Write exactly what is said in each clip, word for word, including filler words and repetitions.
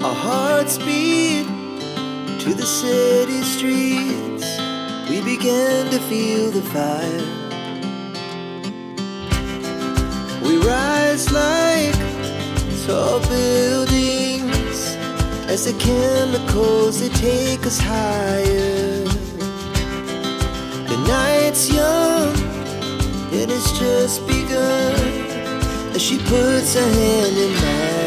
Our hearts beat to the city streets. We began to feel the fire. We rise like tall buildings as the chemicals, they take us higher. The night's young, it has just begun, as she puts her hand in mine.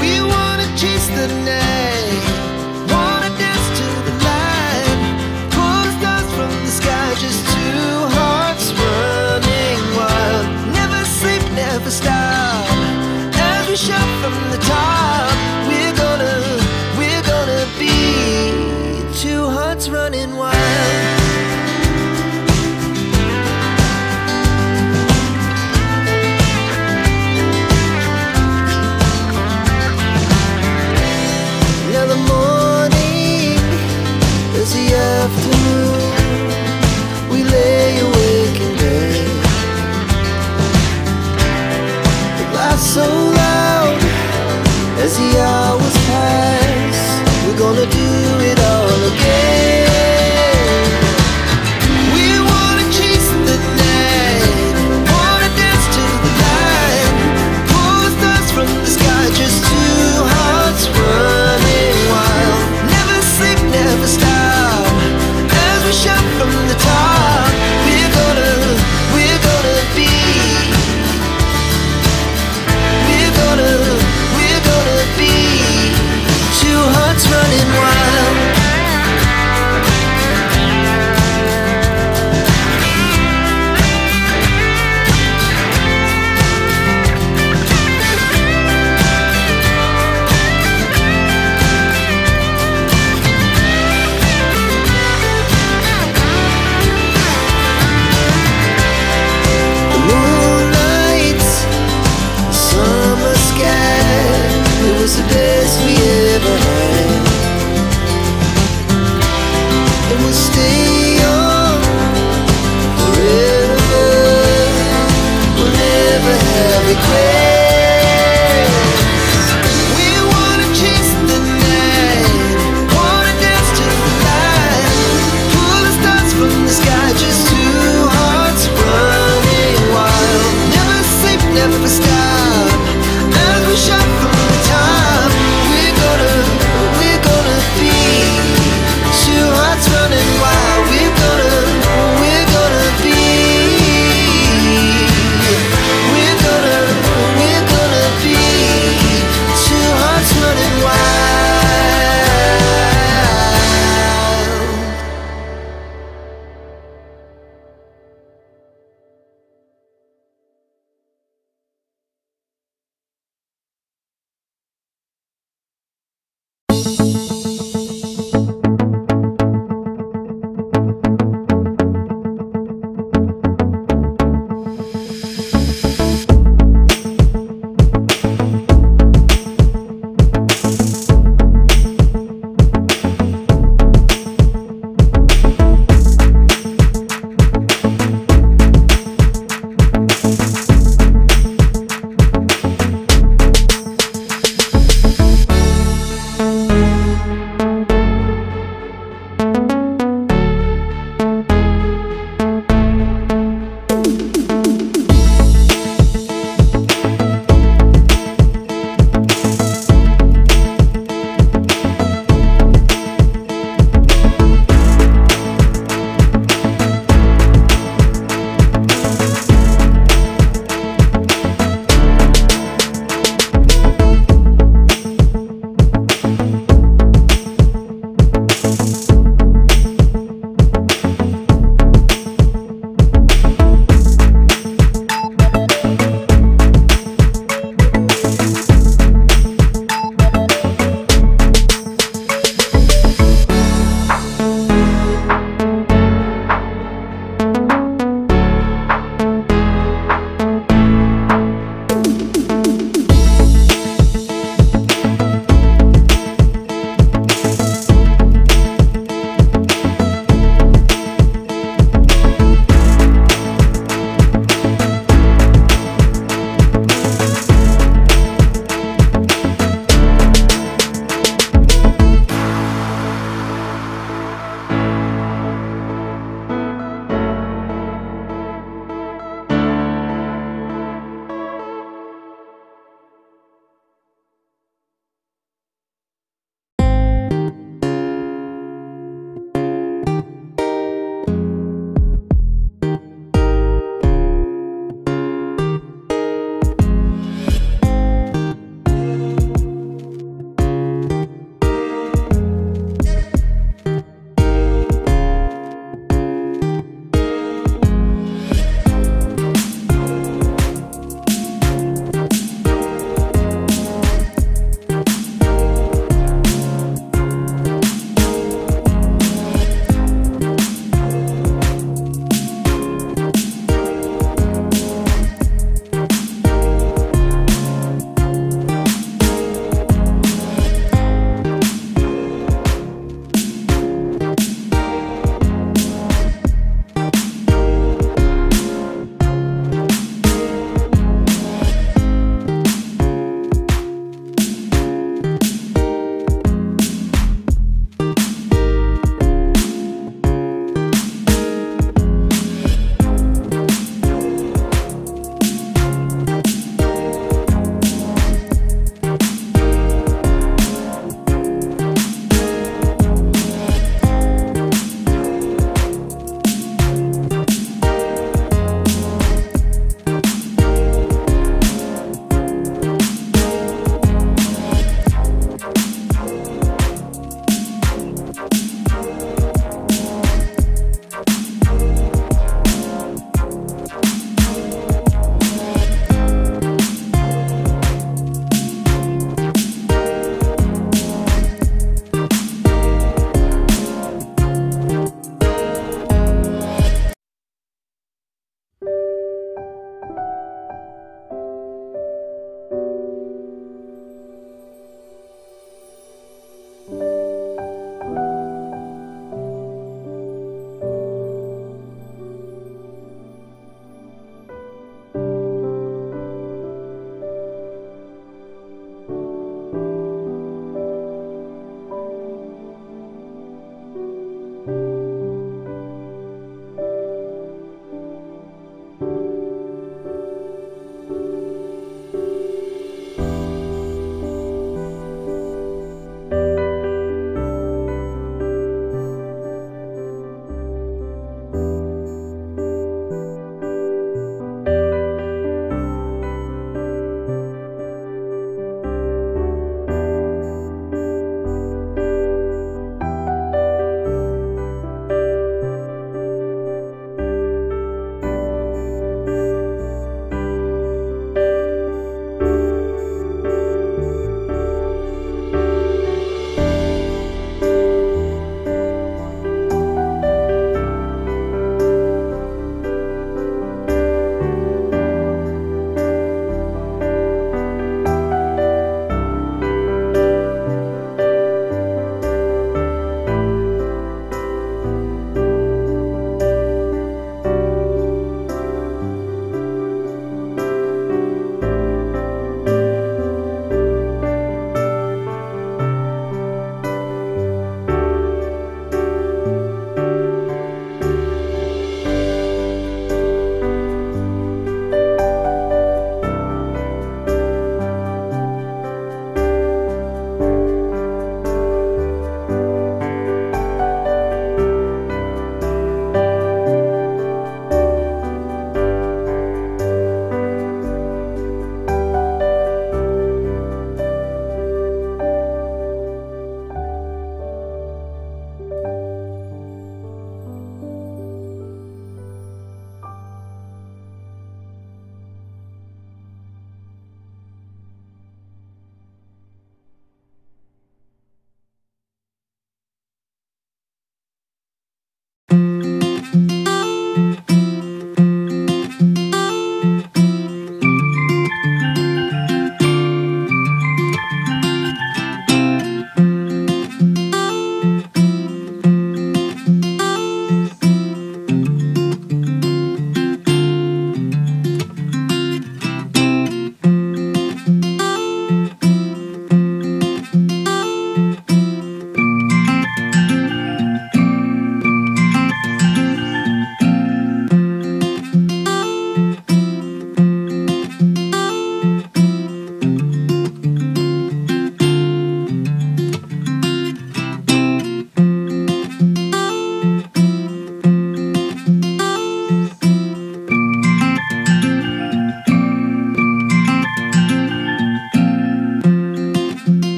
We wanna chase the night, wanna dance to the light, pull the stars from the sky, just two hearts running wild. Never sleep, never stop, as we shout from the top. We're gonna, we're gonna be two hearts running wild.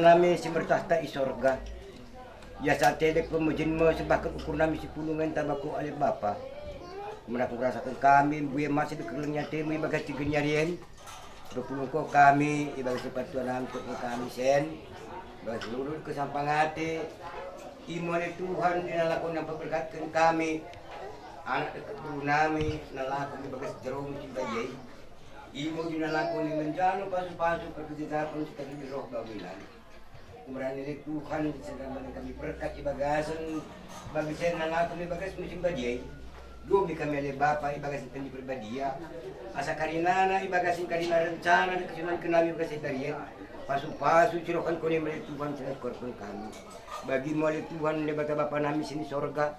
Nami si mertahta i sorga, iasa tedek pemujinmu, sebahken ukur nami sipulungen taba ko ale Bapa. Mula kurasaken kami mbue masi dekket leng ni atemu ibagas tiga ni ari en. Pepulungko kami ibagas ni partua nami, pepulungko kami sen ibagas lulur kesampang ate. Imo ale Tuhan, dina lakona mpeberkatken kami, anak dekket beru nami, nalako ibagas jeromu si mbadia i. Imo dina lakona menjalo pasu-pasu perkitetapen si tading roh bangunan. Kumerna i ale Tuhan, sendambanen kami berkat ibagasen, bagi senna nalako ibagas musim badia i. Dua mi kami ale Bapa ibagasen Tendi Perbadia. Asa karinana ibagasen karina rencana dekket si man kenami ibagasen darien. Pasu-pasu si rohken kono i ale Tuhan, selain korpon kami. Bagimu ale Tuhan, Debata Bapa nami sini sorga.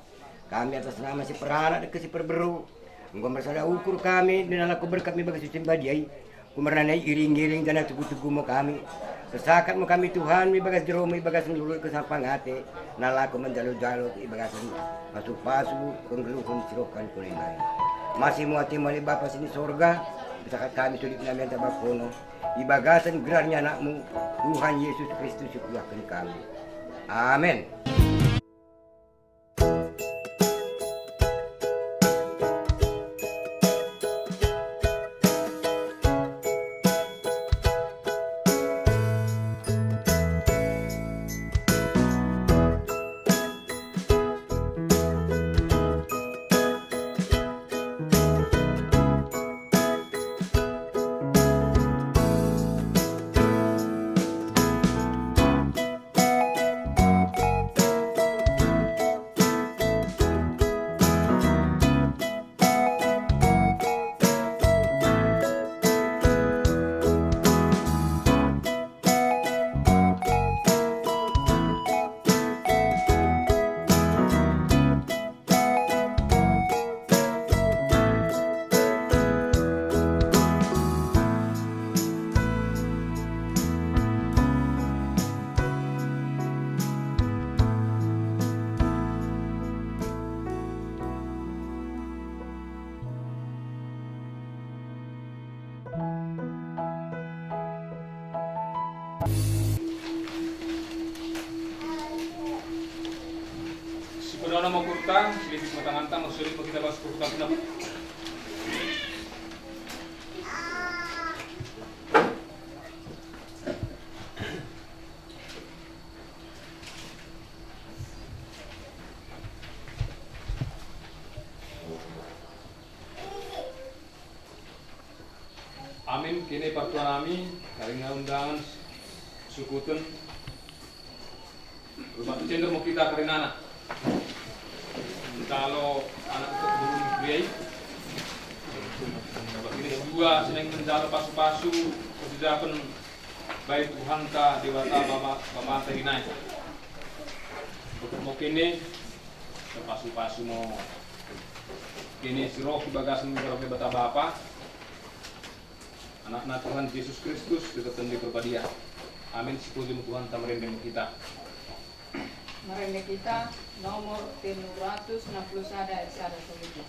Kami atas nama si peranak dekket si perberu, enggo mersada ukur kami, dina lako berkat mi bagi si mbadia i. Kumerna i iring-iring janah tugu-tugu mo kami. Persakat mo kami Tuhan, mi bagas jeromu, ibagasen lulur kesampang ate, nalako menjalo-jalo ibagasen pasu-pasu penggeluhen si rohken kono i nai. Masi mo atemu ale Bapa sini sorga, persakat kami sodip nami antah bakono, ibagasen gerar ni Anakmu, Tuhan Yesus Kristus si kuahken kami. Amen. Sipenono mo ukurta, silipik mo tanganta, mo silipik mo kita bas ukurta. Amin. Kene partua nami, karina undangen sukuten. Rumah cender mo kita karinana. Menjalo anak untuk burung biai. Bagi ini dua seneng menjalo pasu-pasu, persidapen bai Tuhanta Debata Bapa, Bapanta i nai. Mo kene, terpasu-pasu mo kene si roh ibagasen gerar Debata Bapa, Anakna Tuhan Jesus Kristus, dekket Tendi Perbadia. Amin. Sipuji mo Tuhanta, merende mo kita. Merende kita, nomor telu ratus enam puluh sada, ayat sada tolu.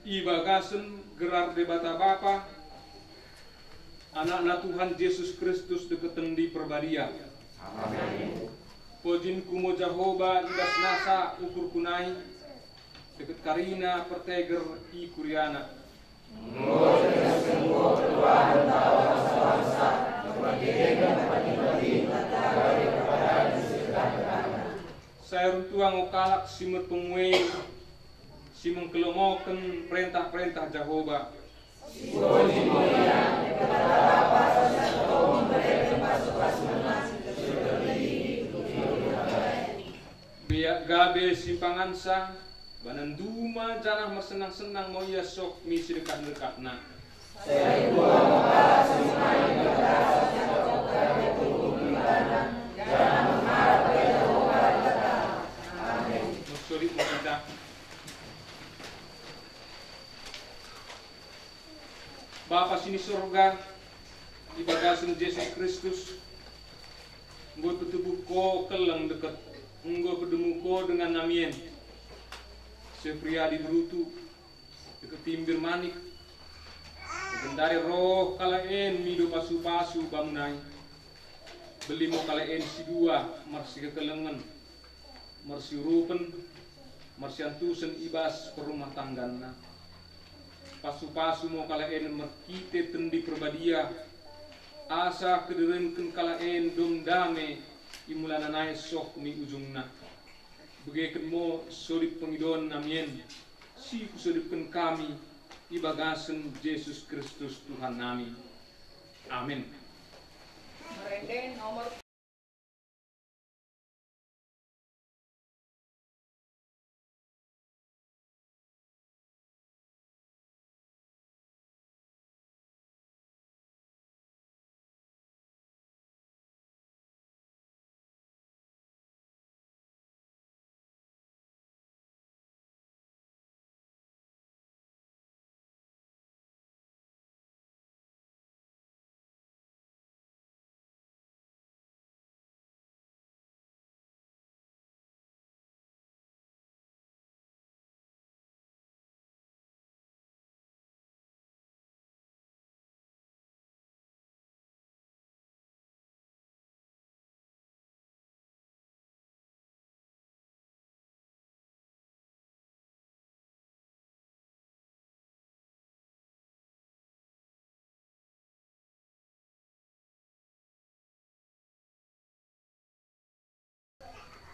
I bagasen gerar Debata Bapa, Anakna Tuhan Jesus Kristus dekket Tendi Perbadia. Amin. Pojinku mo Jahoba i bas nasa ukurku nai, dekket karina perteger i kuriana. Sai runtua ngo kalak si merpenguei, si mengkelongoken perentah-perentah Jahoba. Bak gabe simpangansa, banen duma janah mersennang-sennang mo ia soh mi sidekkah-dekkahna. Mersodip mo kita. Bapa sini Sorga, i bagasen Jesus Kristus, enggo petubuh ko kelleng dekket, enggo pedemu ko dengan nami en, si Priadi Berutu, dekket Timbir Manik, dekket ndari roh kalak en mido pasu-pasu bamu nai. Bere mo kalak en sidua mersikekelengen, mersiurupen, mersiantusen i bas perumah tangganna. Pasu-pasu mo kalak en merkite Tendi Perbadia, asa kederenken kalak en dom dame i mulana nai soh mi ujungna. Begeken mo sodip pengidoen nami en, si kusodipken kami i bagasen Jesus Kristus Tuhan nami. Amin. Merende nomor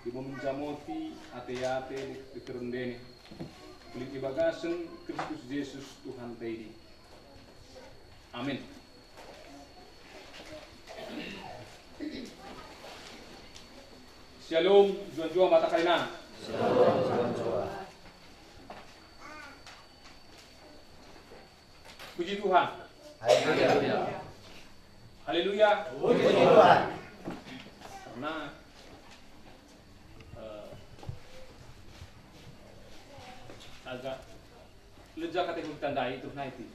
Imo menjamoti ate-ate dekket rende, kulit i bagasen Kristus Jesus Tuhanta idi. Amin. Syalom, njuah-njuah mata karina. Syalom, njuah-njuah. Puji Tuhan. Haleluya. Haleluya. Puji Tuhan. Karena, eh, agak leja kate kutandai itu, nah itu.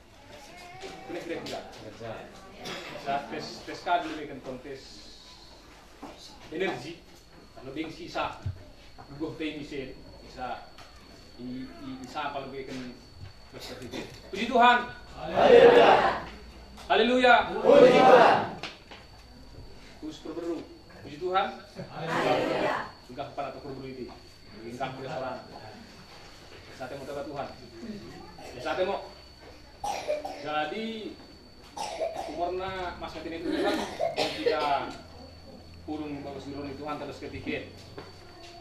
Kira-kira. Sa tes, tes kadu lebe kan kontes energi. Kalau deng sisa, goh te mise, sisa i, i, isa pal beken. Puji Tuhan. Haleluya. Haleluya. Puji Tuhan. Kus perberu. Puji Tuhan. Haleluya. Enggak pada perberu ini. Enggak punya seorang. Sate mo taba Tuhan. Sate mo. Jadi, umurna masa tini Tuhan, kita pulung bagus guru ni Tuhan terus ketika.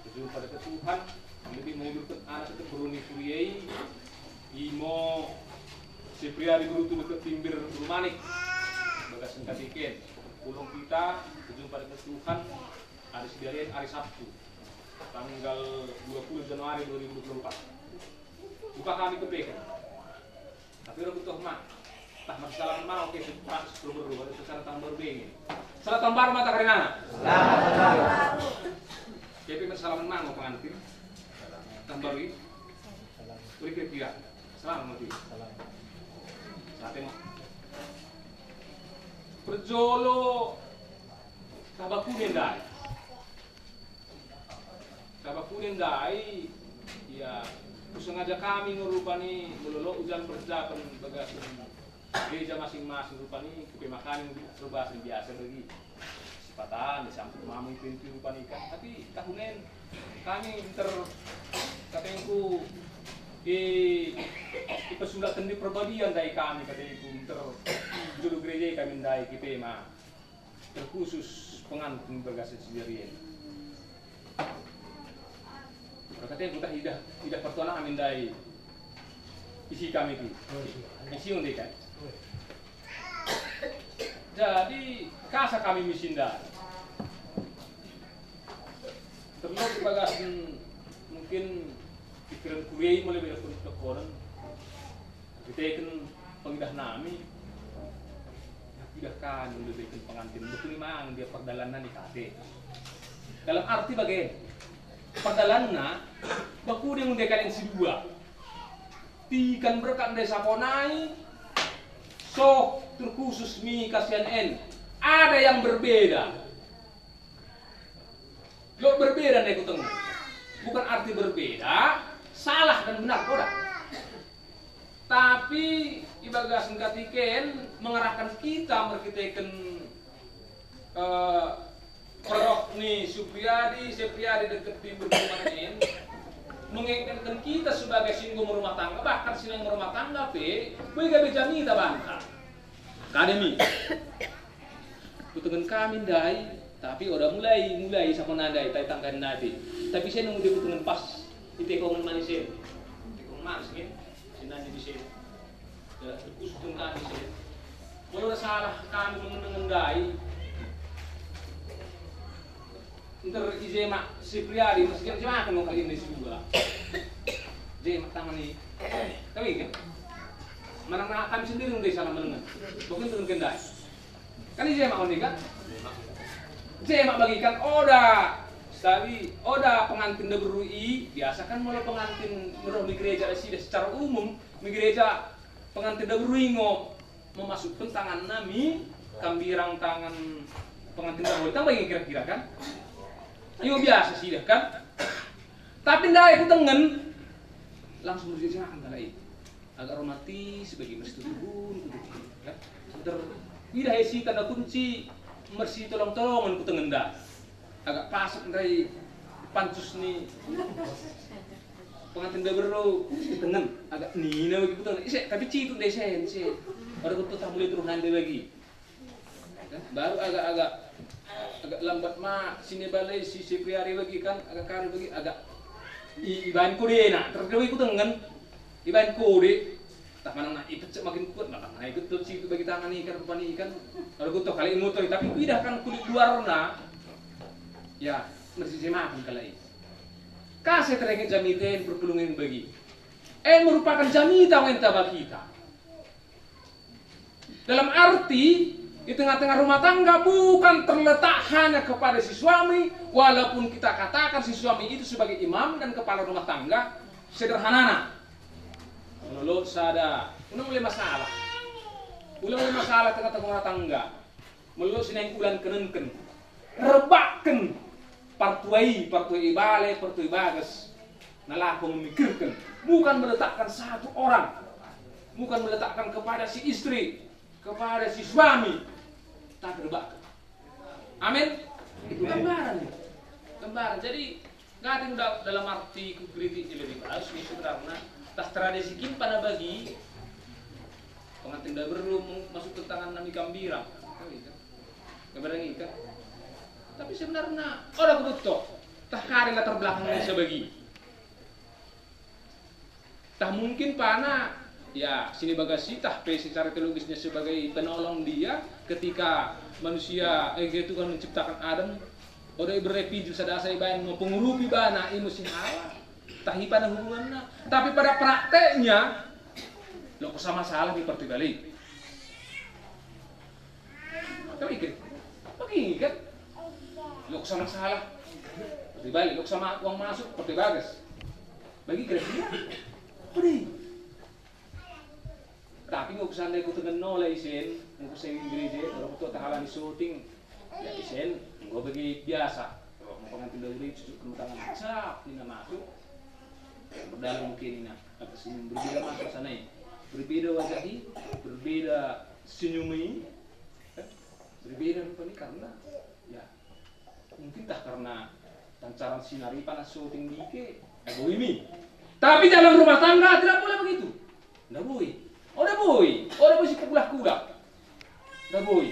Terjun pada ke Tuhan, lebih mengundurkan anak itu beruni kuriai, imo si pria di guru tu deket timbir rumah ni. Bagas katiken, pulung kita, terjun pada ke Tuhan, hari sidarian, hari Sabtu, tanggal dua puluh Januari dua ribu dua puluh empat. Buka kami kepeken. Tapi ora butuh ma. Tah, masih salaman ma, oke, sepuluh beru, ada secara tambah bengin. Salam tambah mata karina. Selamat. Tapi masih salaman ma, pengantin. Tambah ri. Uri kira-kira. Selamat mati. Sate mo. Perjolo. Tabakune ndai. Tabakune ndai, ia Sengaja kami ngo rupani melolo ujan persiapan bagasen gereja masing-masing rupani, kipe ma kami ngo rubasen biasa bagi. Sipata ni samput mami pintu rupani kan. Tapi tahun en kami nter katengku i, ipesulat Tendi Perbadia ndai kami katengku nter julu gereja kami ndai kipe ma terkhusus pengantin bagasen sidari en. Ora katengku tah idah, idah partua nami ndai isi kami ki. Isi ngo ndai kan. Jadi kasa kami misi ndai. Terlebih bagasen mungkin pikiran kuria i mulai beda pun tekonen. Kiteken pengidah nami, idah kami ngo ndai pengantin, beku ni mang dia perdalanenna ni kate. Dalam arti bage, perdalanenna, beku dia ngo ndai kalian sidua. Tikan berkat ndai sapo nai, soh terkhusus mi kasian en. Ada yang berbeda. Lot berbeda ndai kutengen. Bukan arti berbeda, salah dan benar, oda. Tapi ibagasen katika en mengarahkan kita merkiteken, eh, perok ni Supriyadi, Sepriyadi dekket timbul kuman en, mengingatkan kita sebagai si enggo merumah tangga, bahkan si naing merumah tangga pe, boi gabe jamita banta. Kade mi. Kutengen kami ndai, tapi oda mulai, mulai sapo nai ndai, tai tangga nai pe. Tapi isen ngo ndai kutengen pas, i tekongen manis en. Tekongen manis en, isen nai di isen. Dalam terkhusus tentang isen. Molo oda salah kami mengenengen ndai. Nter i Jemak Sipriadi, mesti Jemak ngo kalian ndai sidua. Jemak tangan i. Tapi kan? Manang na kami sendiri ndai salah menengen. Bukan dengan kendai. Kan i Jemak ondi kan? Jemak bagi kan oda. Tapi oda pengantin ndaberru i, biasa kan molo pengantin meroh mi gereja sida secara umum, mi gereja pengantin ndaberru i ngo memasukkan tanganna mi kambirang tangan pengantin ndaberru i, tah bagi kira-kira kan? Iyo biasa sida kan? Tapi ndai kutengen langsung mersisenaken kalak i. Agak romantis bagi mersi tutubun, kan? Sebentar, idah isi tanda kunci mersi tolong-tolongen kutengen ndai. Agak pasek ndai pancus ni pengantin ndaberru, kutengen, agak nina bagi kutengen. Ise, tapi cituk ndai isen, ise. Oda kuttoh tah mulai terus nande bagi. Kan? Baru agak-agak, agak lambat ma, sini balai si Sipriadi bagi kan, agak kari bagi, agak i, ibaen kodena, terus kami kutengen, ibaen kode. Tah manang na ipecek makin kuat, maka mana ikut tuh situ bagi tangan i kan, rupani i kan. Oda kuttoh kalak i mutoi, tapi kuidah kan kulit luarna. Ya, mersisemaken kalak i. Kasa teringet jamita en perpulungen bagi. En merupakan jamita ngo enta bagi kita. Dalam arti, di tengah-tengah rumah tangga bukan terletak hanya kepada si suami, walaupun kita katakan si suami itu sebagai imam dan kepala rumah tangga, sederhanana. Molo lot sada, ulang mulai masalah. Ulang mulai masalah tengah-tengah rumah tangga. Molo lot si naing ulang kenenken. Rebakken partua i, partua i bale, partua i bages. Nalako memikirken, bukan meletakkan satu orang, bukan meletakkan kepada si istri, kepada si suami, tapi rebakken. Amin. Itu gambaran. Gambaran. Jadi, nggak ada da-, dalam arti kukritik lebih bagus, ini sebenarnya tah tradisi kimpa na bagi pengantin ndaberru meng-, masukkan tanganna mi kambirang. Kan gitu. Kebereng ikan. Tapi sebenarnya oda kuttoh, tah kari latar belakangna i sebagi. Tah mungkin pana, ya, sini bagas i tah pe secara teologisnya sebagai penolong dia ketika manusia, eh, Tuhan menciptakan Adam, oda iberre pinjil sada asa ibaen ngo pengurupi bana i mo si Hawa. Tah i pana hubunganna. Tapi pada prakteknya, lo kasa masalah mi partua i bale. Tapi ikan, bagi ikan. Lo kasa masalah. Partua i bale, lo kasa uang masuk, partua i bages. Bagi ikan. Oda i. Tapi ngo seandai kutengen nola isen, ngo kuseng gereja, ora kuttoh tah halani syuting. Ya isen, ngo bagi biasa. Ora pengantin ndaberru i cucuk kena tangan. Cap, nina masuk. Perdalan mo kene nina, kata senyum, berbeda mata sana i, berbeda wajah i, berbeda senyum i, eh, berbeda rupa ni karena, ya, mungkin tah karena pancaran sinar i panas so tinggi ke, ndak boi mi. Tapi dalam rumah tangga tidak boleh begitu. Ndak boi. Oda boi. Oda boi sikulah-kulah. Ndak boi.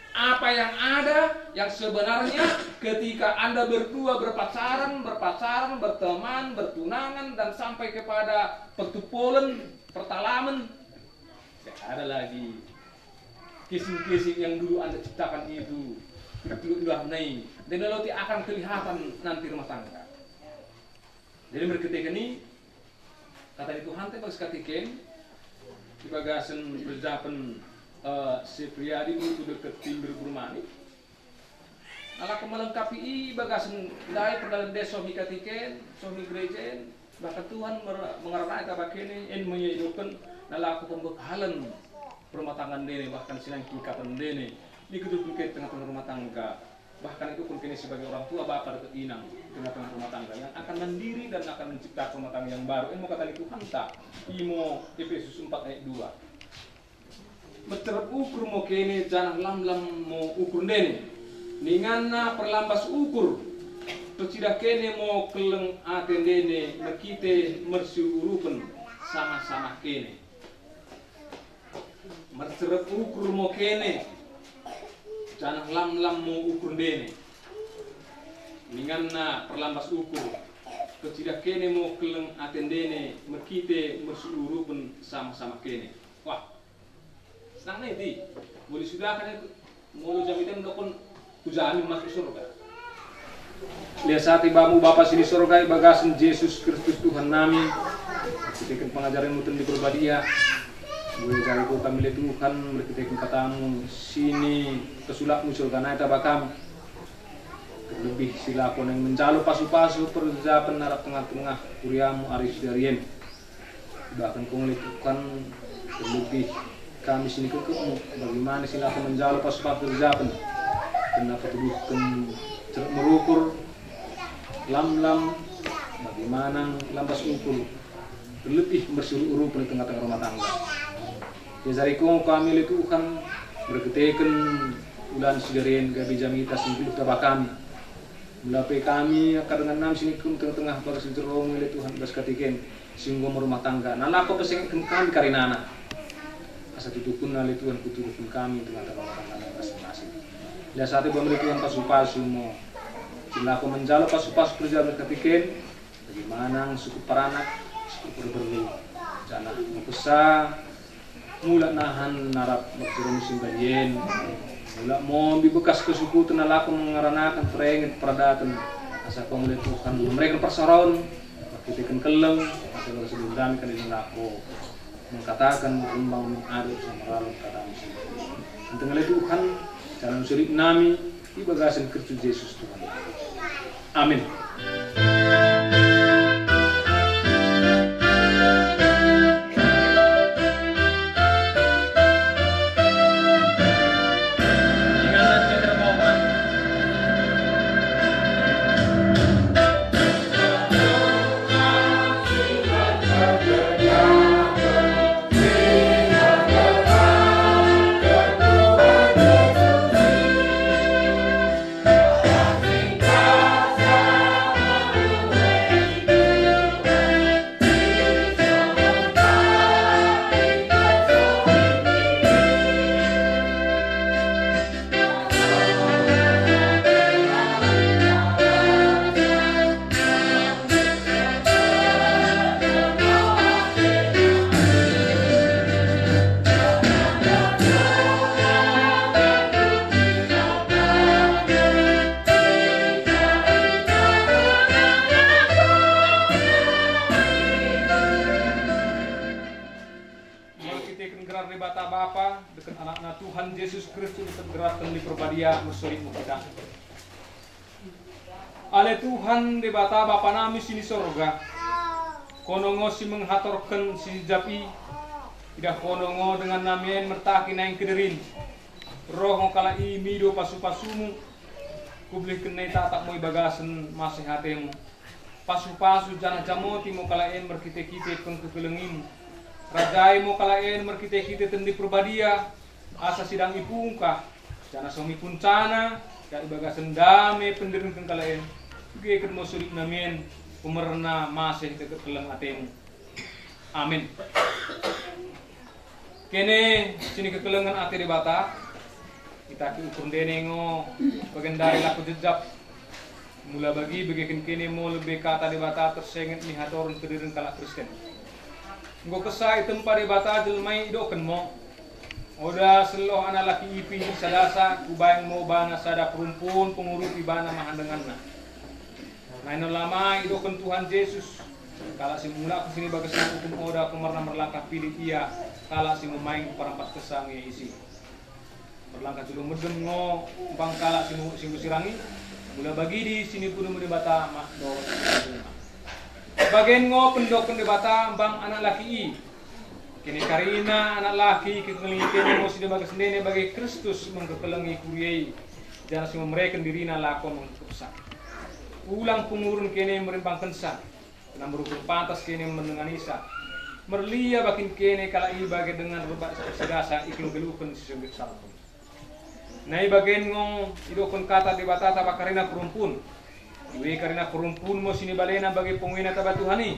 Apa yang ada, yang sebenarnya ketika Anda berdua berpacaran, berpacaran, berteman, bertunangan, dan sampai kepada pertupolen, pertalamen, tidak ada lagi casing-casing yang dulu Anda ciptakan itu, luah-luah nai, dan lalu tidak akan kelihatan nanti rumah tangga. Jadi merkiteken i, kata ni Tuhanta i bagas kataken, i bagasen perjapen, eh, Sepriadi Butu dekket Timber Burmani. Nalako melengkapi i bagasen ndai perdalan ndai soh mi kataken, soh mi gereja en, bahkan Tuhan mer-, mengaranai taba kene, en mo ia idokken nalako pembekalen perumah tangga ndene, bahkan sinangkingkaten ndene. Ni ketutup ke tengah-tengah rumah tangga. Bahkan idokken kene sebagai orang tua, bapa dekket inang, di tengah-tengah rumah tangga yang akan mendiri dan akan menciptakan rumah tangga yang baru. En mo kata ni Tuhanta, imo Efesus empat ayat dua. Mercerrep ukur mo kene janah lamlam mo ukur ndene. Ninganna perlambas ukur, pecidah kene mo kelleng ate ndene merkite mersiurupen samah-samah kene. Mercerrep ukur mo kene, janah lamlam mo ukur ndene. Ninganna perlambas ukur, pecidah kene mo kelleng ate ndene merkite mersiurupen samah-samah kene. Wah, senang nai ti, muli sudah kan Molo jamita mendokken kujami masuk surga. Lias ate bamu Bapa sini sorga i bagasen Jesus Kristus Tuhan nami. Merkiteken pengajarenmu Tendi Perbadia, mula jari ko kami le Tuhan, merkiteken katamu sini kesulakmu sorga nai taba kami. Terlebih silako naing menjalo pasu-pasu perjapen narap tengah-tengah kuriamu ari sidarien. Bahkan ko ngeletuhken terlebih kami sini kekekmu, bagaimana silako menjalo pasu-pasu perjapen, kena petuduhken cerrep merukur, lamlam, bagaimana lambas ukur, terlebih mersiurup-urupen i tengah-tengah rumah tangga. Iajari ko kami le Tuhan, merkiteken ulaen sidarien gabe jamita singgeluh taba kami. Mula pe kami, akka dengan nami sini kekekmu tengah-tengah bagas jerromu le Tuhan, bagas kataken, singgo merumah tangga. Nalako pesenggetken kami karinana. Asa tutuhkenna le Tuhan kutuduhken kami tengah-tengah rumah tangga nami masing-masing. Lias ate bamu le Tuhan pasu-pasu mo. Silako menjalo pasu-pasu perjapen kataken, bagaimana sukut paranak, sukut perberru. Janah mukessa, mula nahan narap merjerromu sidarien, mula mo mbi bekkas kesukuten nalako mengaranaken perenget peradaten, asa ko mo le Tuhan mereken persaroen, merkiteken kelleng, asa bagas dendam kami nalako mengkataken rembang mi adat sama lalap katamu sendiri. Enteng le Tuhan, janah usirik nami, i bagasen Kristus Jesus Tuhan. Amin. Merkiteken gerar Debata Bapa, dekket Anakna Tuhan Jesus Kristus, dekket gerar Tendi Perbadia, mersorik mo kita. Ale Tuhan Debata Bapa nami sini sorga, kono ngo simenghatorken sijap i, idah kono ngo dengan nami en mertaki naing kederin, roh ngo kalak i mido pasu-pasumu, kubelihken nai tatap mo i bagasen maseh atemu. Pasu-pasu janah jamoti mo kalak en merkite-kite pengkekelengimu. Rajai mo kalak en merkite-kite Tendi Perbadia, asa sidang ipungkah, janah songon ipunsana, dak ibagasen dame pendirinken kalak en, begeken mo sodip nami en, kumerna maseh dekket kelleng atemu. Amin. Kene sinikekelengen ate Debata, itaki ukur ndene ngo bagendari lako jejap. Mula bagi begeken kene mo lebbe kata Debata tersenget mi hatoren kedirin kalak Kristen. Enggo kessa itempa Debata jelma i idokken mo, oda selloh anak laki i pinggit sadasa, kubaing mo bana sada perumpun pengurupi bana mahan denganna. Nai nola ma idokken Tuhan Jesus, kalak si mengulaken sini bagesna ukum oda kumerna merlangkah pilih ia, kalak si memaing parampas kessa nge isi. Merlangkah julu medem ngo mbang kalak si menguk singgu sirang i, mula bagidi sini pudum Debata mak dorot. Bagen ngo pendokken Debata mbang anak laki i. Kene karina anak laki kekelengi kene mo sini bages ndene bage Kristus mengkekelengi kuria i, janah si memereken dirina lako mengkepsa. Ulang pengurun kene merimbangkensa, kena merukur pantas kene mendenganisa. Merlia bakin kene kalak i bage dengan rebbak si dasa ikeluh-keluhken si songget salpun. Nai bagen ngo idokken kata Debata taba karina perumpun. Iwe karina perumpun mo sinibalena bage ponguena taba Tuhan i.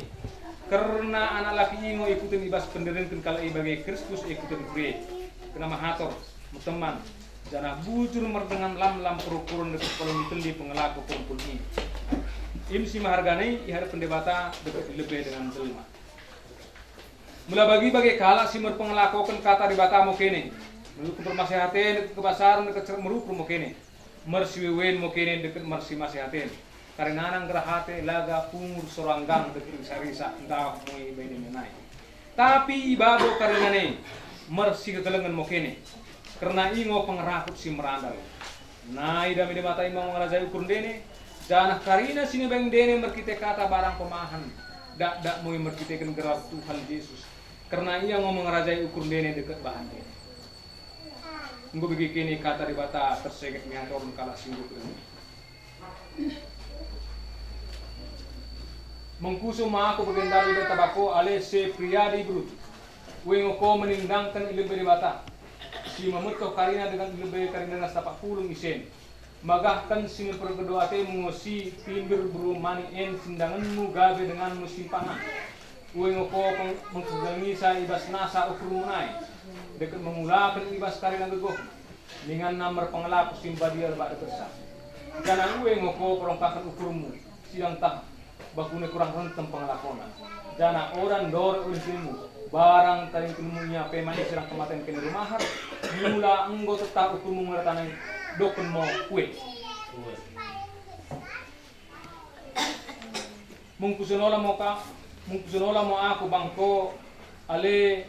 Kerna anak laki i ngo ikuten ibas pendirinken kalak i bage Kristus ikuten kuria i. Kena mahator, meteman, janah bujur merdengan lamlam perukuren dekket palomi tendi pengelako perumpun i. Im si mahargana i hadep Debata dekket lebbe dengan jelma. Mula bagi bage kalak si merpengelakoken kata Debata mo kene, menuruken permaseh aten dekket kebasaren dekket merukur mo kene, mersiwewen mo kene dekket mersimaseh aten. Karinana nggerah ate laga pungur soranggang dekket risa-risa ndaoh mo i bainena nai. Tapi i babo karinana i mersikekelengen mo kene. Kerna i ngo pengerakut si merandal. Nai dame Debata i mo mengerajai ukur ndene, janah karina sinibaing ndene merkite kata barang pemahan, dakdak mo i merkiteken gerar Tuhan Jesus. Kerna ia ngo mengerajai ukur ndene dekket bahan ndene. Enggo bege kene kata Debata tersenget mi hatoren kalak si enggo kedengken. Mengkuso ma aku bagendari i taba ko ale Sepriadi Berutu. Ue ngo ko menindangken i lebbe Debata, si memettoh karina dekket i lebbe karina setapak pulung isen. Magahken sinipergeddo atemu ngo si Timbir Beru Manik en sindangenmu gabe denganmu simpangan. Ue ngo ko peng-, mengkekelengisa ibas nasa ukurmu nai, dekket mengulaken ibas karina gegohmu. Ninganna merpengelako si mbadia rebbak dekket sa. Janah ue ngo ko perongkahken ukurmu, sidang tah bakune kurang rentem pengelakona. Janah oda ndorot ulih dirimu, barang tadingkenmu ia pe ma i sirang kematen kene rumaher, mula enggo tettah ukurmu mengerata nai, dokken mo ue. Mengkuso nola mo ka, mengkuso nola mo aku bang ko ale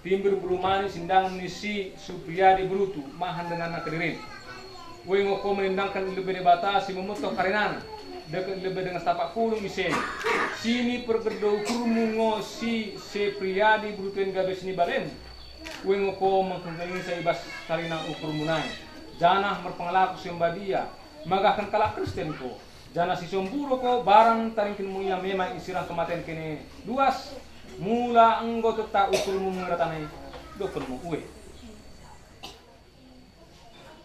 Timbir Beru Manik sindangen ni si Supriyadi Berutu, mahan denganna kedirin. Ue ngo ko menindangken i lebbe Debata si memettoh karinana, dekket i lebbe dengan setapak pulung isen. Sinipergeddo ukurmu ngo si Sepriyadi Berutu en gabe sinibalemu. Ue ngo ko mengkekelengisa ibas karina ukurmu nai, janah merpengelako si mbadia, magahken kalak Kristen ko. Janah si somburo ko barang tadingkenmu ia memang i sirang kematen kene duas, mula enggo tettah ukurmu mengerata nai, dokken mo ue.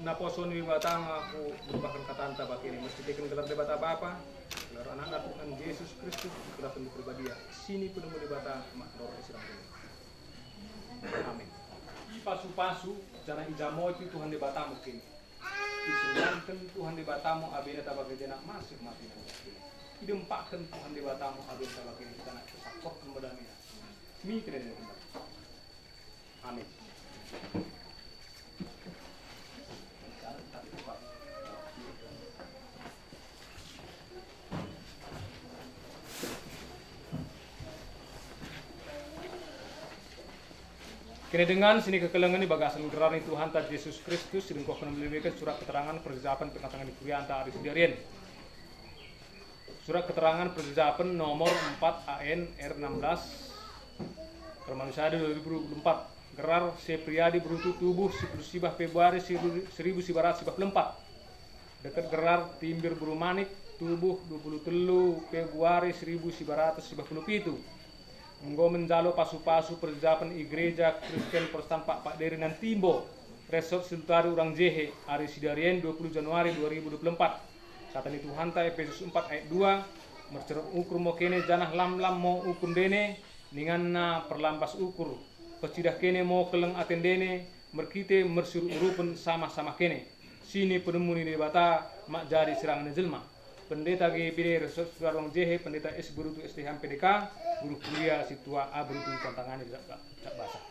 Naposo ni Debata ngo aku merupaken katanta bakene, merkiteken gelar Debata Bapa, gelar Anakna Tuhan Jesus Kristus, gelar Tendi Perbadia, sini penemu Debata mak ndorot i sirang kene. Amin. Ipasu-pasu janah ijamoti Tuhan Debata mo kene. Isendangken Tuhan Debata mo abena taba kene janah maseh mo atena. Idempakken Tuhan Debata mo abena taba kene janah isakkorken mo damena. Mi kene. Amin. Kene dengan sinikekelengen i bagasen gerar ni Tuhanta Jesus Kristus, sidengkohken meliweken surat keterangan pergejapen pengatangen kurianta ari sidarien. Surat keterangan pergejapen nomor empat A N R enam belas, permanusiaan dua ribu dua puluh empat. Gerar Sepriyadi Berutu, tubuh sipuluh sibah Februari seribu sibar ratus sibah puluh empat. Dekket gerar Timbir Beru Manik, tubuh dua puluh tellu Februari seribu siba ratus siba puluh pitu. Enggo menjalo pasu-pasu perjapen i Gereja Kristen Protestan Pakpak Deri Nantimbo, Resort Situtari Urang Jehe, ari sidarien dua puluh Januari dua ribu dua puluh empat. Kata ni Tuhanta Efesus empat ayat dua, mercerep ukur mo kene janah lam-lam mo ukur ndene, ninganna perlambas ukur, pecidah kene mo kelleng ate ndene, merkite mersiurup-urupen samah-samah kene. Sini penemu ni Debata mak jadi sirangen jelma. Pendeta G B D Resort Situtari Urang Jehe, Pendeta S Berutu S T H M P D K, guru kuliah si tua A Berutu, tantanganna cap, cap basa.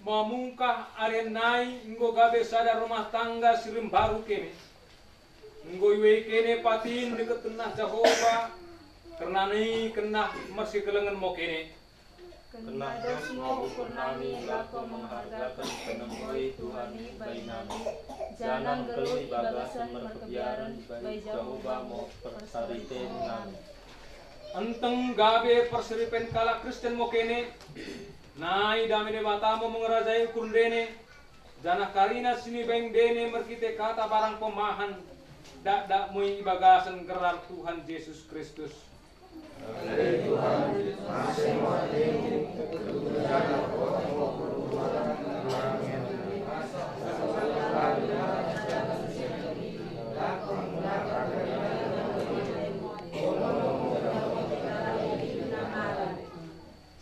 Mamungkah arien nai enggo gabe sada rumah tangga si rembaru kene. Enggo iuei kene patin dekket kennah Jahoba, kerna ni kennah mersikelengen mo kene. Kennah dos mo ukur nami lako menghargaken penemboi Tuhan i bai nami, janah nggeluh i bagasen merkebiaren bai Jahoba mo persariten nami. Enteng gabe persaripen kalak Kristen mo kene, nai dame Debata mo mengerajai ukur ndene, janah karina sinibaing ndene merkite kata barang pemahan, dakdak mo i bagasen gerar Tuhan Jesus Kristus.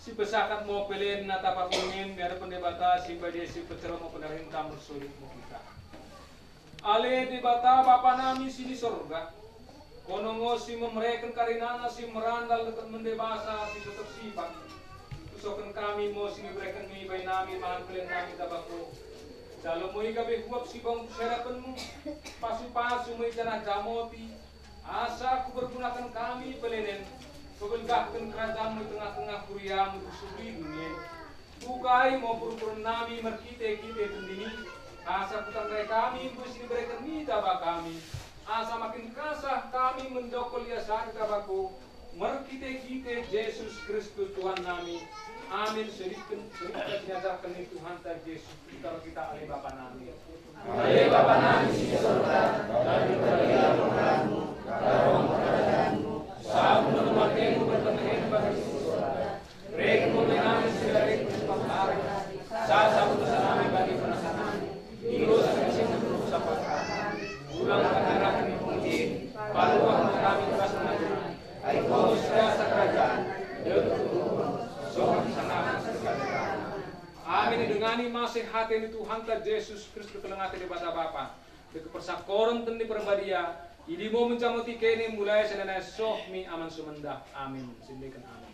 Sipesakat mo pelean na tapakungin mi adopen Debata, sibadia sipecerrep mo penerenna, mersodip mo kita. Ale Debata Bapa nami si ni sorga, kono ngo simemereken karinana si merandal dekket mende basa si so tersimpan. Pusoken kami mo sinibereken mi bai nami mangan pelean nami taba ko. Jalo mo i gabe huap si bangku si adopenmu, pasu-pasu mo i janah jamoti, asa kupergunaken kami pelean en, pebelgahken kerajaenmu i tengah-tengah kuriamu i suli duni en. Kukai mo perukuren nami merkite-kite tendimi, asa kutandai kami mbue sinibereken mi taba kami, asa makin kasah kami mendokkel i asa taba ko, merkite-kite Jesus Kristus Tuhan nami. Amin. Sodipken, sodipken siniajarken ni Tuhanta Jesus, kita, kita ale Bapa nami. Ale Bapa nami si i sorga, dadi perdiamu gelarmu, datong mo kerajaenmu, sapu mo bakemu pertengahen bagi si i sorga. Bereken mo bai nami sidarien pengharis, sasa utusen nami bagi penasa nami, igo sangsinnami utusen pengharis nami. Ulang kami rah mi pengejing, paluah mo kami tengah pengejing, ai kono si kuasa kerajaen, dekket ukur, songon sangapna si Amin. Idengani maseh ate ni Tuhanta Jesus Kristus, kelleng ate Debata Bapa, dekket persakoren Tondi Perbadia, idi mo menjamoti kene mulai senina soh mi aman sumendah. Amin. Sindiken amin.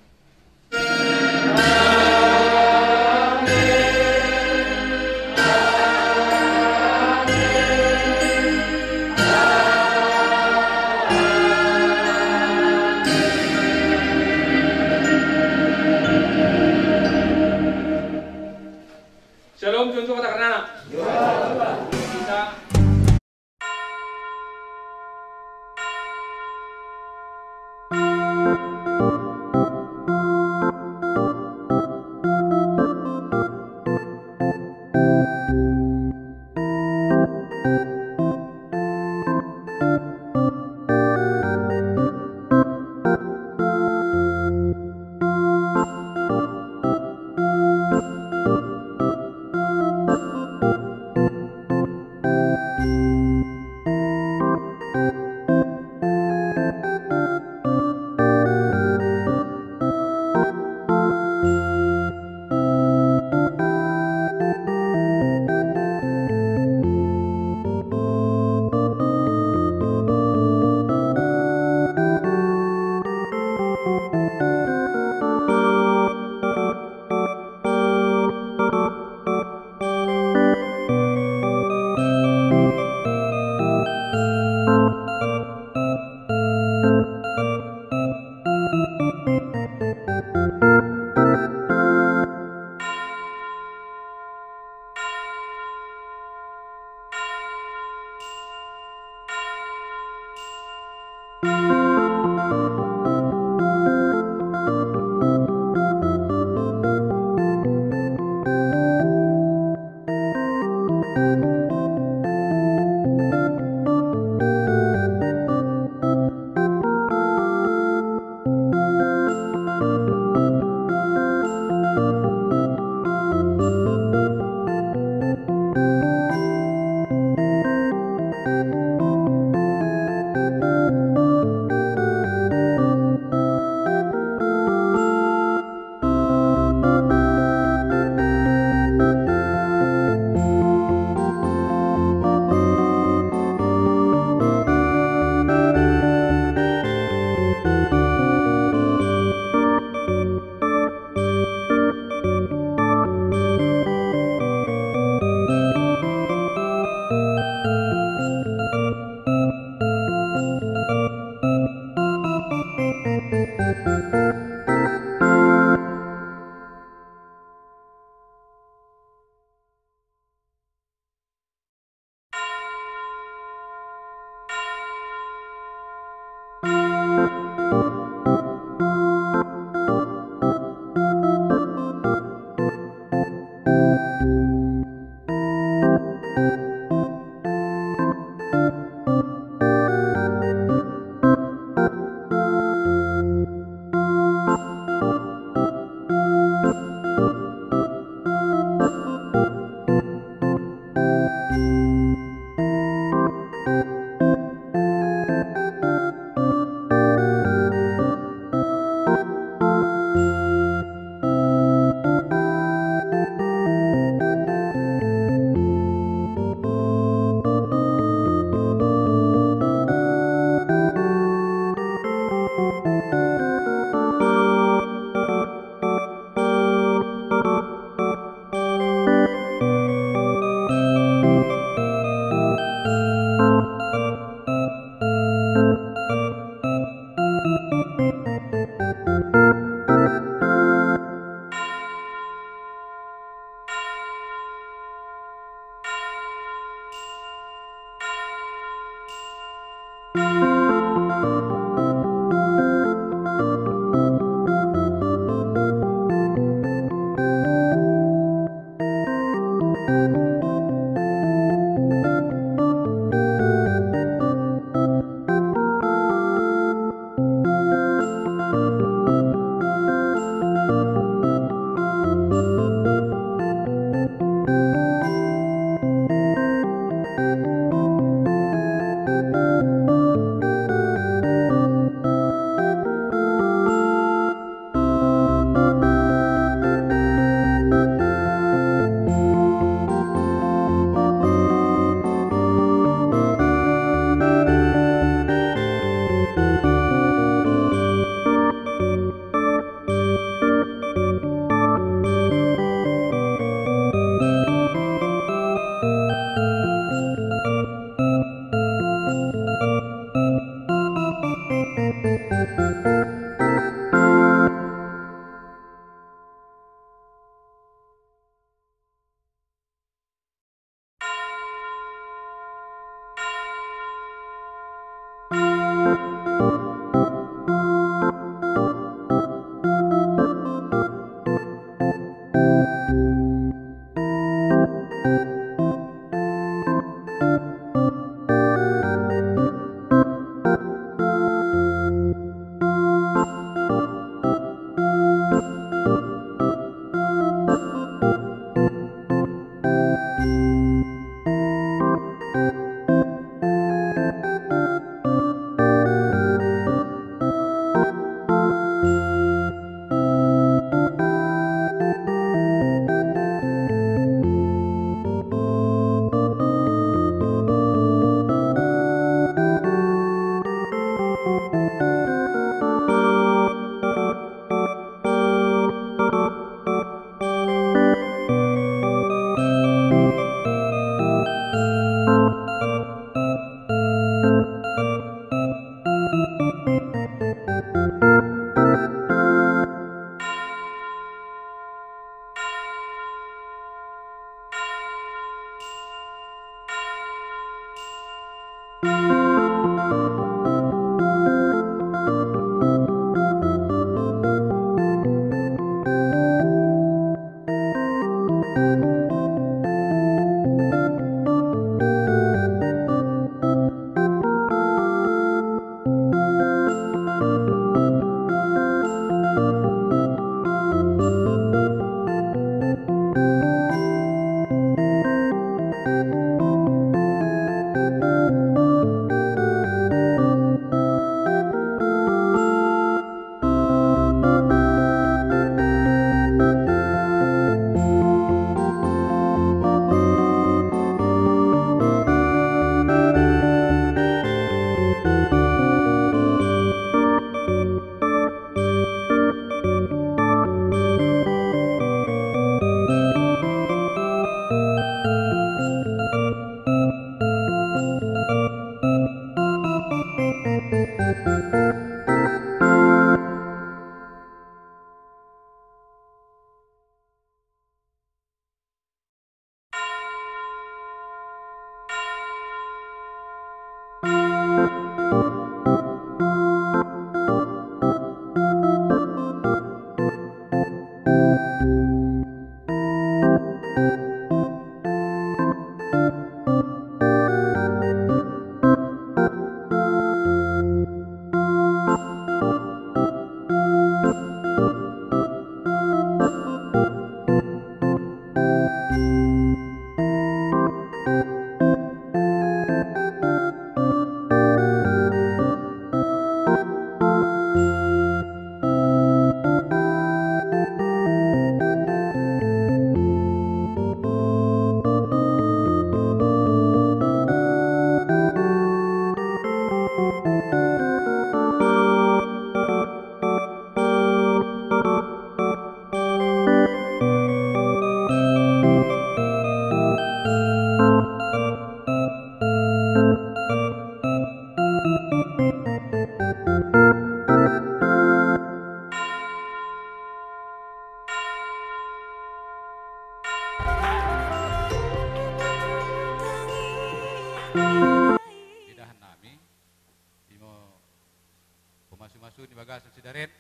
bagasen sidari en,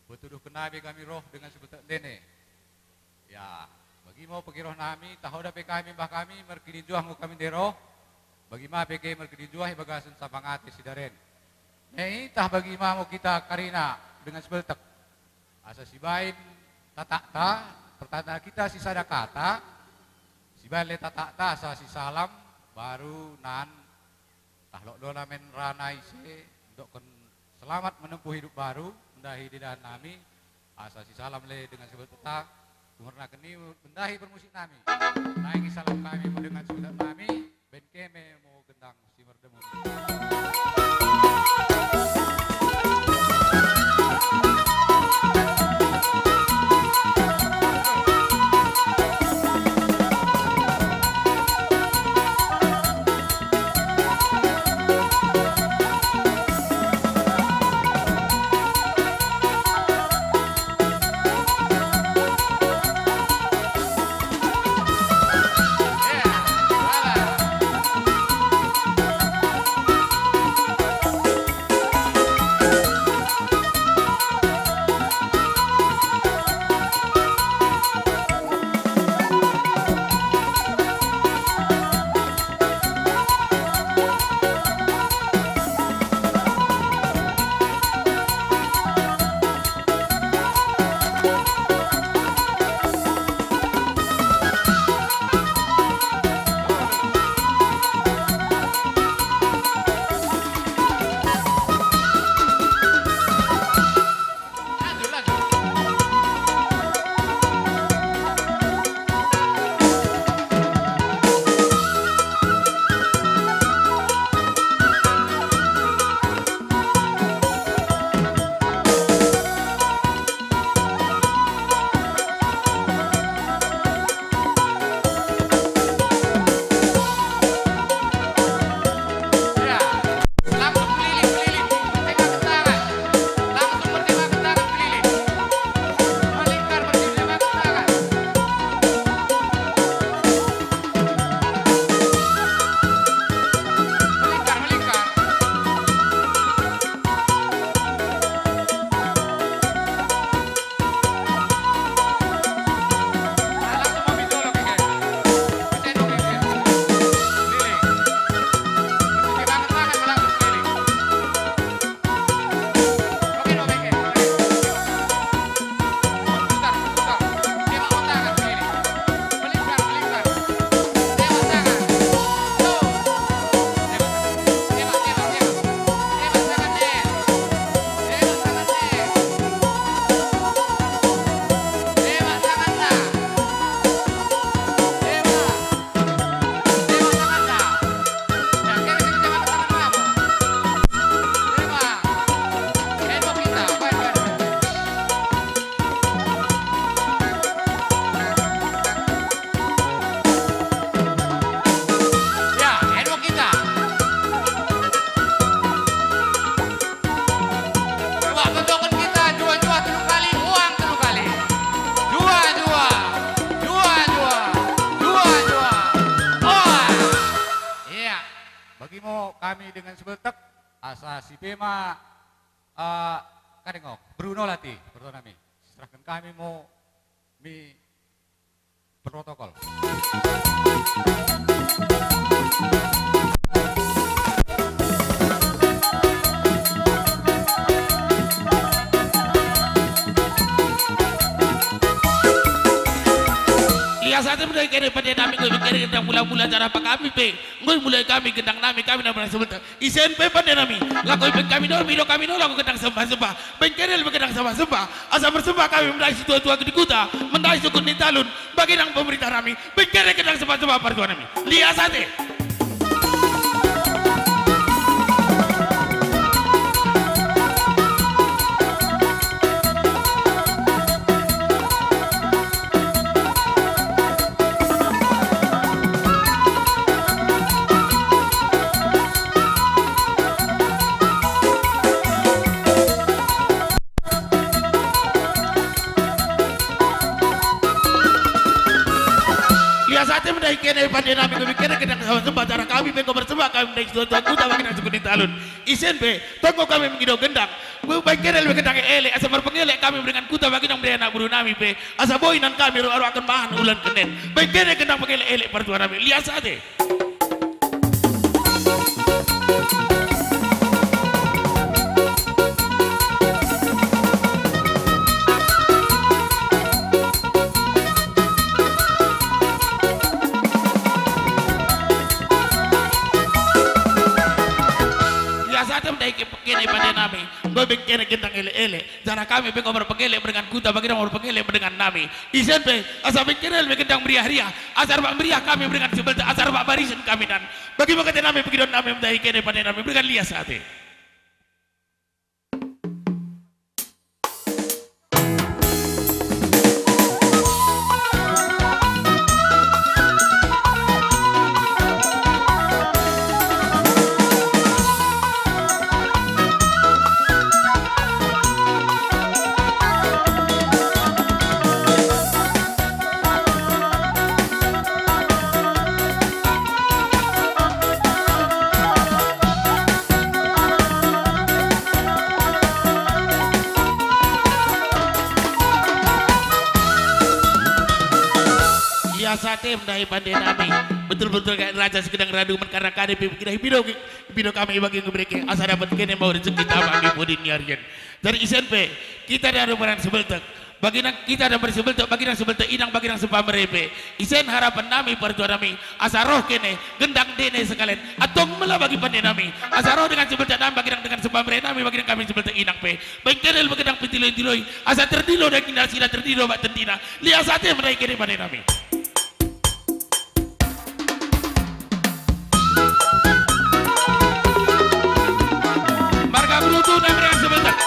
petuduhken nai be kami roh dengan sibeltek ndene. Ya, bagi mo pagi roh nami, taho dak pe kami, bah kami merkinijuah ngo kami ndai roh, bagi ma pe ke merkinijuah ibagasen sapangate sidari en. Nai tah bagi ma mo kita karina dengan sibeltek. Asa sibaing tatakta, pertanda kita sisada kata, sibaing le tatakta asa sisalam, baru nan tah lot-lot ma en rana ise, ndokken selamat menempuh hidup baru, mendahi dedahan nami, asa sisalam le dengan sibeltek ta, kumernaken i mendahi permusik nami. Nai kisalam kami mo dengan sibeltek nami, baing keme mo gendang si merdemun. Coba, bentukkan kita, jua-jua tellu kali, uang tellu kali. Jua-jua, jua-jua, jua-jua. Oh. Iya. Bagi mo kami dengan sibeltek, asa sipe ma, eh, kade ngo, Bruno Lati, pertua nami. Serahken kami mo mi protokol. Lias ate mendahi kene pande nami, enggo kene gendang mula-mula acara pakami pe. Enggo mulai kami gendang nami, kami nami sibeltek. Isen pe pande nami, lako ibaing kami nola, mi do kami nola lako gendang sembah-sembah. Baing kene lebe gendang sembah-sembah. Asa mersembah kami mendahi situa-tua di kuta, mendahi sukun ni talun, bagi nang pemerintah nami. Baing kene gendang sembah-sembah partua nami. Lias ate. Lias ate mendahi kene pande nami, kami kene gendang sembah-sembah acara kami pe enggo mersembah kami mendahi situa-tua kuta bagi nang sukun ni talun. Isen pe, tong ngo kami mengido gendang. Baing kene lebi gendang elek-elek, asa merpengelek kami dengan kuta bagi nang meriah anak beru nami pe, asa boi nan kami roa-roaken bahan ulan kenen. Baing kene gendang pengelek-elek partua nami, lias ate. Lias ate mendahi kene pande nami, enggo baing kene gendang elek-elek, janah kami pe enggo merpengelek dengan kuta bagi nang merpengelek dengan nami. Isen pe, asa baing kene lebi gendang meriah-riah, asa rebbak meriah kami dengan sibeltek, asa rebbak barisen kami nan. Bagi mo kate nami pengidoan nami mendahi kene pande nami, dengan lias ate. Lias ate mendahi pande nami. Betul-betul kayak raja si gendang radu, men karna kade pe ipido, ipido kami bagi ngebereke, asa dapet kene mo rezeki taba mi podi ni arien. Jadi isen pe, kita dang merpengelek sibeltek. Bagi nang kita dang mersibeltek, bagi nang sibeltek inang, bagi nang sipamere pe. Isen harapen nami partua nami, asa roh kene, gendang ndene sekalen. Antong mella bagi pande nami, asa roh dengan sibeltek nami, bagi nang dengan sipamere nami, bagi nang kami sibeltek inang pe. Baing kene lebi gendang pentiloi-tiloi, asa terdilo dagingna, sida terdilo bak tendina. Lias ate mendahi kene pande nami. Marga Brutu nami dengan sibeltek.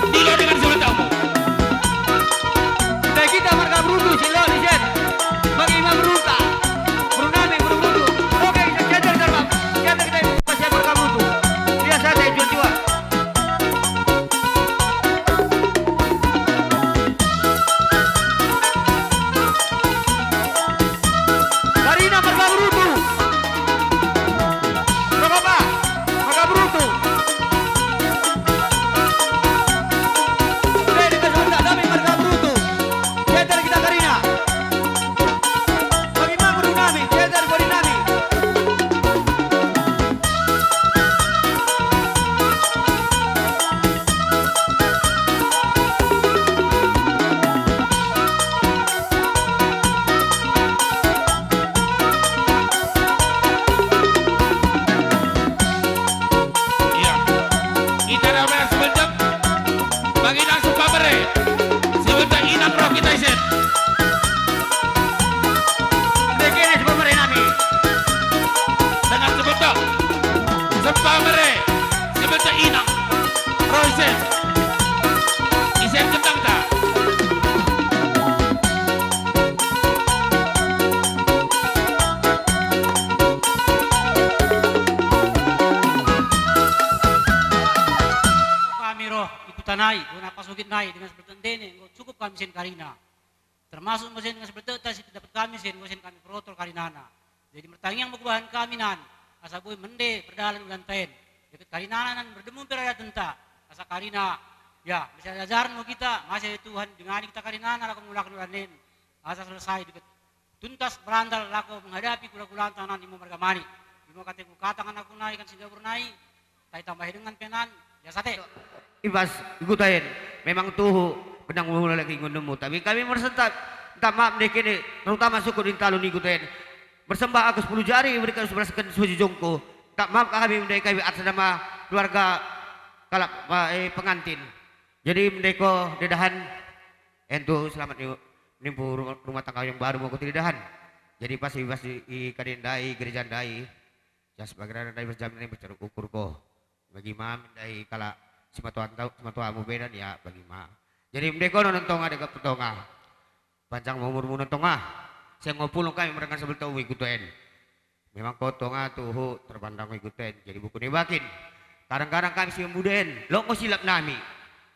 Dilo dengan sibeltekmu. Udah kita marga Brutu, silo di set. Bagi imam Bruta. Bru nami, bru Brutu. Oke, kita cetak, cetak, cetak, kita ikut pasien marga Brutu. Lias ate, jual-jual. Karina marga Brutu. Rokok, Pak. Marga Brutu. Oke, kita sebentar, kami marga Brutu. Ceter kita Karina. Bagi makmur nami, ceter bodi nami. Iya. Kita rame sebentar. Bagi nang sipamere, sibeltek inang roh kita isen. Ndekene sipamere nami. Dengan sibeltek, sipamere, sibeltek inang roh isen. Isen gendangta. Kami roh i kuta nai, bona pasogit nai, dengan sibeltek ndene, enggo cukup kami isen karina. Termasuk mo isen dengan sibeltekta si dapet kami isen, enggo isen kami perotol karinana. Jadi mertangiang mo kubahan kami nan, asa boi mende perdalan ulanta en. Dekket karinana nan merdemu pe radatenta, asa karina, ya, mesti ajaren mo kita, masa Tuhan dengani kita karinana lako mengulaken ulan en, asa selesai dekket tuntas berandal lako menghadapi kula-kulanta nan imo merga mani. Imo kate kukataken aku nai kan si Gabur nai, tai tambahi dengan pe nan, ya sate. I bas i kuta en, memang tuhu, benang mula lagi ngundemu, tapi kami mersentap, minta maaf ndekene, terutama suku Dintalun i kuta en. Mersembah aku sepuluh jari, mereka sebelasken sujujungku. Minta maaf kami mendahi kami atas nama keluarga kalak, eh, pengantin. Jadi mendahi ko dedahan, entu selamat ni, nimpu rumah, rumah tangga yang baru mo ko tidahan. Jadi pas i bas i, i kade ndai, gereja ndai, jas bagera ndai berjam ndai berceruk ukur ko. Bagi ma mendahi kalak simatuanta, simatuamu bedan ya bagi ma. Jadi mendahi kono non tonga dekket pe tonga. Panjang mo umurmu non tonga. Siang ngo pulung kami merdengan sibeltekmu i kuta en. Memang ko tonga tuhu terpandang i kuta en, jadi buku ni bakin. Kadang-kadang kami si muda en, lot ngo silap nami.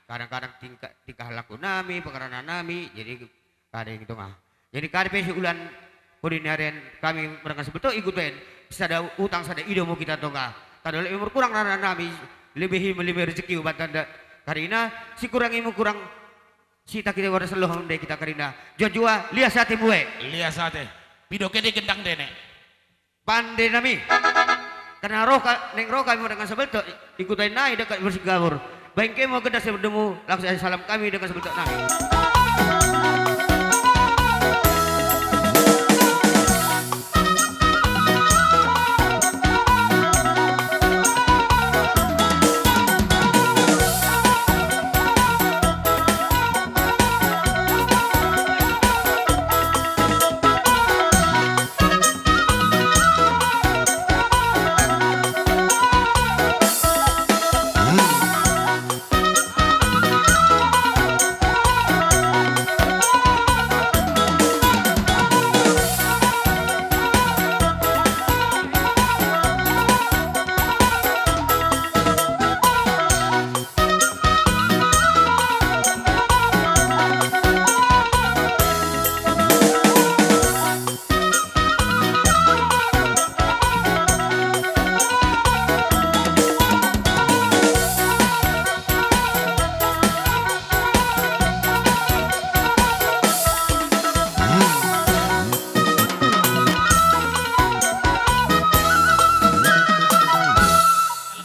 Kadang-kadang tingkah, tingkah laku nami, pengerana nami, jadi kade i tonga. Jadi kade pe si ulan podi ni arien kami merdengan sibeltek i kuta en, sada utang sada ido mo kita tonga. Tadolek mo merkurang rana nami, Lebihi mo lebe rezeki uban tanda karina, sikurang i mo kurang sita kita wara selloh mende kita karina. Jua-jua, lias ate mbue. Lias ate. Pido kene gendang ndene. Pande nami. Kerna roh ka, naing roh kami mo dengan Sebeltok, i kuta nai dekket Bersih Gabur. Baing ke mo geda siberdemu, langsung saja salam kami dengan Sebeltok nami.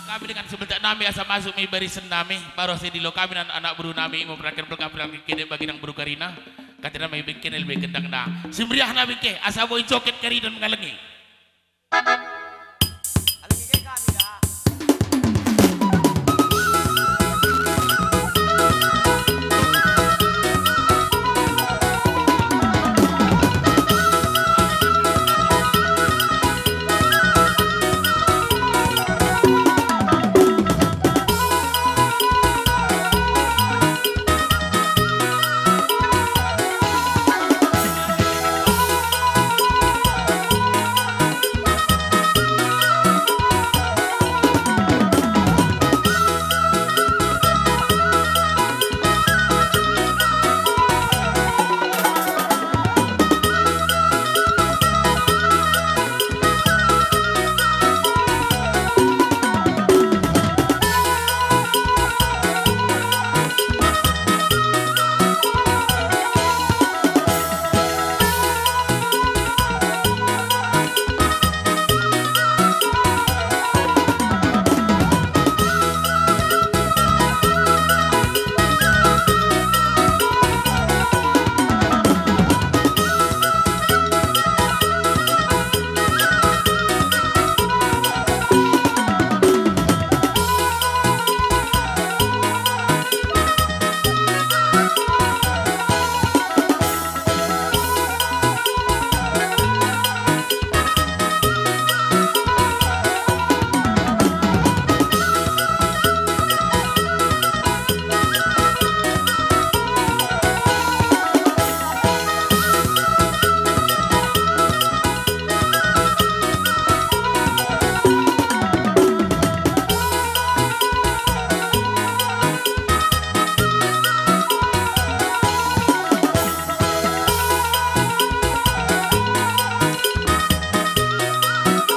Kami dengan Sebeltok nami asa masuk mi barisen nami, baroh sidilo kami anak-anak beru nami, mo pernaken pelgah-pelgah kene bagi nang beru karina, kata nami bengkene lebe gendangna. Simeriahna bengke, asa boi joget kari dan mengalengi.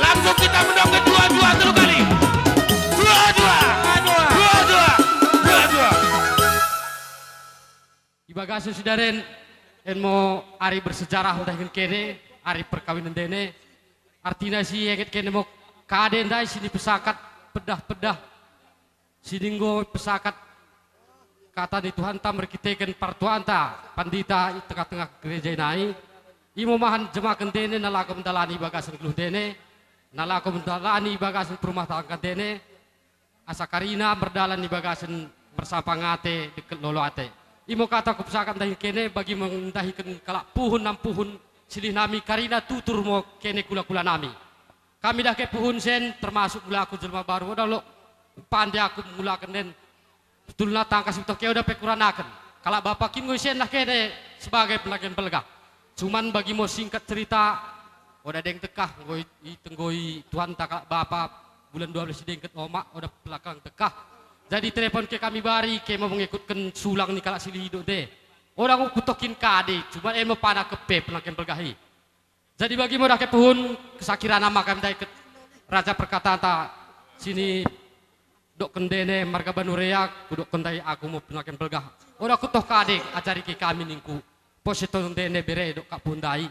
Langsung kita mendokken dua-dua tellu kali. Dua-dua. Dua-dua. Dua-dua. I bagasen sidari en, en mo ari bersejarah ndahiken kene, ari perkawinen ndene. Artina sienget kene mo kade ndai sinipesakat peddah-peddah. Sini enggo pesakat kata ni Tuhanta merkiteken partuanta pandita i tengah-tengah gereja nai. Imo mahan jemaken ndene nalako mendalani bagasen nggeluh ndene, nalako mendalani bagasen perumah tangga ndene, asa karina merdalan i bagasen mersapang ate dekket lolo ate. Imo kata kupesakat ndahiken kene bagi mendahiken kalak puhun nang puhun silih nami karina tutur mo kene kula-kula nami. Kami dahke puhun sen, termasuk mula aku jelma baru, oda lot pande aku mulaken en. Betulna tangkas kutoki oda pe kuranaken. Kalak bapa kin enggo isen dahkene sebagai penaken pelgah. Cuman bagi mo singkat cerita, oda deng dekkah, enggo i, i, enggo i Tuhanta kalak bapa bulan dua belas i dengket omak, oda pelakang dekkah. Jadi telepon ke kami bari, ke mo mengekutken sulang ni kalak silih idup nde. Oda ngo kutokin kade, cuman en mo pana keppe penaken pelgah i. Jadi bagi mo dahke puhun, kesa kirana ma kami ndahiken raja perkataenta sini Dokken ndene marga Banurea, kudokken ndai aku mo penaken belgah. Oda kutoh kade acarike kami ningku. Pos seto ndene bere dokken puhun ndai.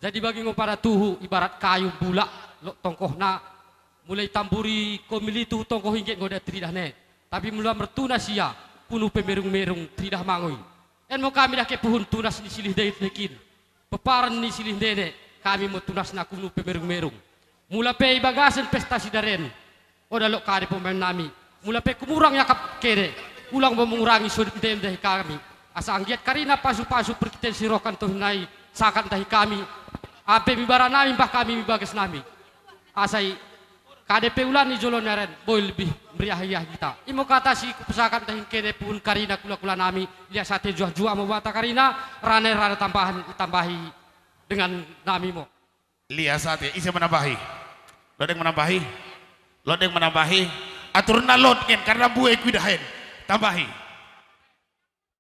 Jadi bagi ngo pada tuhu ibarat kayu bulak lot tongkohna, mula itamburi ko mili tuhu tongkoh i ngget ngo oda teridah ne. Tapi mula mertunas ia, punu pe merung-merung teridah ma ngo i. En mo kami dake puhun tunas ni silih ndai nekin. Peparen ni silih ndene, kami mo tunasna kunu pe merung-merung. Mula pe ibagasen pesta sidaren, oda lot kade pemaen nami. Mula pe kumurang iakap kene, ulang mo mengurangi sodip ndai ndahi kami. Asa anggiat karina pasu-pasu perkiten si roh kantohi nai sakat ndahi kami, ampe mibara nami mbah kami mibages nami. Asa i kade pe ulaan ni jolo ni aren, boi lebih meriah-riah kita. Imo kata si kupesakat ndahi kene puhun karina kula-kula nami, lias ate juah-juah mo banta karina, rane-rane tambahen itambahi dengan nami mo. Lias ate, ise menambahi? Lot deng menambahi? Lot deng menambahi? Aturna lot ngen, karna mbue kuidah en. Tambahi.